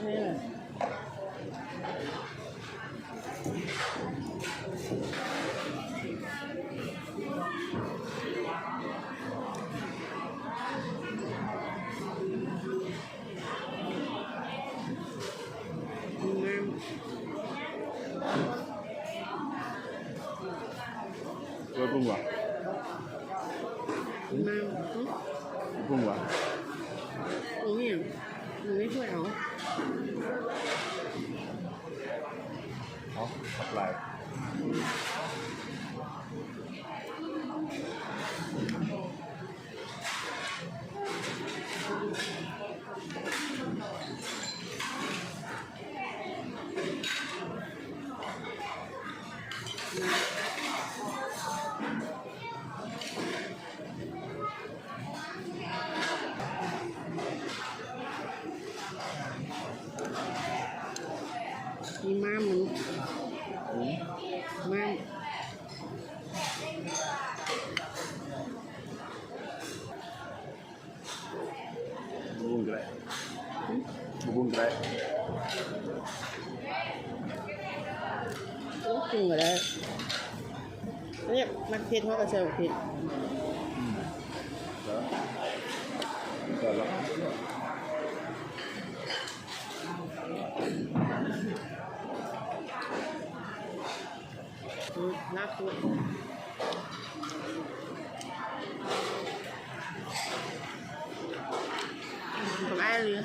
ນີ້ແຫຼະ ງາມ. ເອີ ປຸງວ່າ ມາ ອືມ ປຸງວ່າ ໂອ້ຍ ມັນໄດ້ຊ່ວຍເອົາ ເອົາ ຜັກຫຼາຍ. ມີມ້າມັນ ມ້າ ບໍ່ປຸງກໍໄດ້ ບໍ່ປຸງກໍໄດ້ ບໍ່ປຸງກໍໄດ້. ເນຍ ມັກເຜັດ ເຮົາກໍໃສ່ບັກເຜັດ ອືມ ແລ້ວ ແລ້ວ ອືມ ລາບ ກັບອ້າຍເລີຍ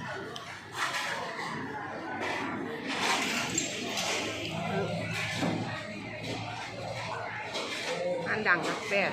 ຮ້ານດັງຫຼັກແປດ.